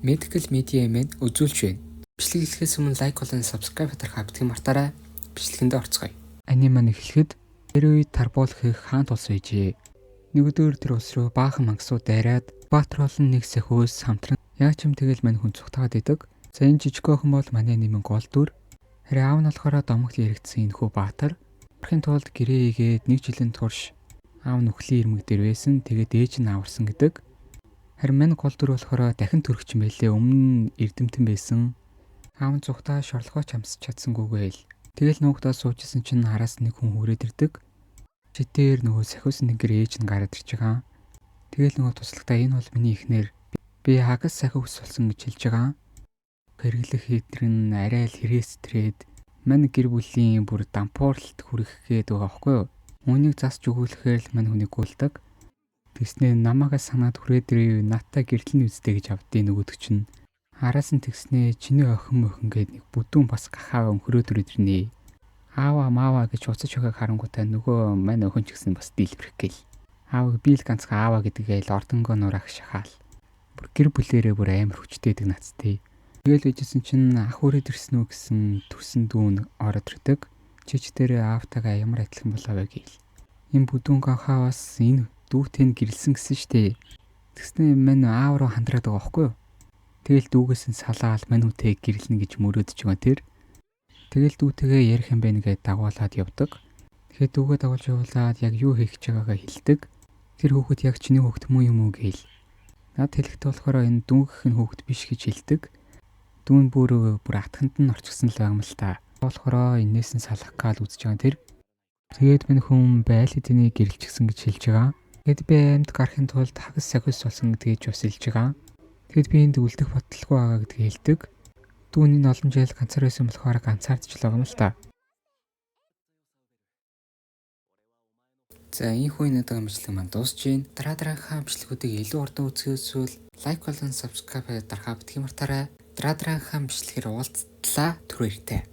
Medical Media маань үзүүлж байна. Бичлэг эхлэхээс өмнө like болон subscribe дарахаа битгий мартаарай. Бичлэгэндээ орцгоё. Аниме маань эхлэхэд тэр үед Тарбуул хэх хаант улс байжээ. Нэг өдөр тэр улс руу баахан мангасууд дайраад Баатар болон нэг сахиус хамтран яг ч юм тэгэл мань хүн цухтаад идэг. За, энэ жижиг охин бол манай нэмэн гол дүр. Харин аав нь болохоор домогт яригдсан энэхүү Баатар. Орохын тулд гэрээ хийгээд нэг жилийн турш аав нь үхлийн ирмэг дээр байсан. Тэгээд ээж нь аварсан гэдэг. Харин мань гол дүр болохоор дахин төрөгч юм байлээ. Өмнө нь эрдэмтэн байсан. Аав нь зүхтаа шорлогооч амсч чадсангүйгээл. Тэгэл нуугдаа суужсэн чинь хараас нэг хүн хүрээд ирдэг. Читээр нөгөө сахиус нэгэр ээж нь гараад ирж байгаа. Тэгэл нөгөө туслагтаа энэ бол миний эхнэр, би хагас сахиус болсон гэж хэлж байгаа. Хэрэглэх хэдрэн арай л хэрэгс тэрээд мань гэр бүлийн бүр дампуурлалт хүрэх гээд байгаа байхгүй юу? Үүнийг засч өгүүлэхээр л мань хүнийг гуйлдаг. Тэгснээ намаагаа санаад хүрээд ирэв, надтай гэрлэн үстэй гэж авдیں нөгөөдөг чинь. Араас нь тэгснээ чиний охин мохин гээд нэг бүдүүн бас гахаа өнхрөөд өрөөд ирнэ. Аава маава гэж уцаж өгөхийг харангуйтаа нөгөө мань охин ч гэсэн бас дийлбэрх гээл. Аавыг би л ганцхан аава гэдгээ л ордонгоо нураах шахаал. Бүр гэр бүлэрээ бүр амар хүчтэй байдаг нацтэй. Тэгэл байжсэн чинь ах хүрээд ирсэн үү гэсэн төрсөн дүүн ороод ирдэг. Чич дээрээ аавтайгаа ямар адилхан болоо вэ гээл. Энэ бүдүүн гахаа бас энэ дүүтэй нь гэрэлсэн гэсэн штэ. Тэгснэ мань аав руу хандраад байгаа байхгүй юу? Тэгэл дүүгээс нь салаал мань хүнтэй гэрлэнэ гэж мөрөөдөж байгаа тэр. Тэгэл дүүтэйгээ ярих юм байна гэж дагуулад явдаг. Тэгэхээр дүүгээ дагуулж явуулаад яг юу хийх гэж байгаагаа хэлдэг. Тэр хүүхэд яг чиний хүүхэд муу юм уу гээл. Над хэлэхдээ болохоор энэ дүүгэх нь хүүхэд биш гэж хэлдэг. Дүүн бүр бүр атханд нь орчихсон л байгаа юм л та. Болохоор энээс нь салах гал үзэж байгаа тэр. Тэгээд минь хүн байл хэдийний гэрэлчихсэн гэж хэлж байгаа. Тэгэд би амьд гарахын тулд хагас сахиус болсон гэдгийг ч бас хэлж байгаа. Тэгэд би энд үлдэх бодлого байгаа гэдгийг хэлдэг. Дүүний нь олон жил ганцаар байсан болохоор ганцаардч л байгаа юм л та. За, энэ энэ удаагийн бичлэг маань дуусч байна. Дараа дараагийнхаа бичлэгүүдийг илүү хурдан үзэхээс эсвэл like болон subscribe дарахаа битгий мартаарай. Дараа дараагийнхаа бичлэгээр уулзтлаа, түр баяртай.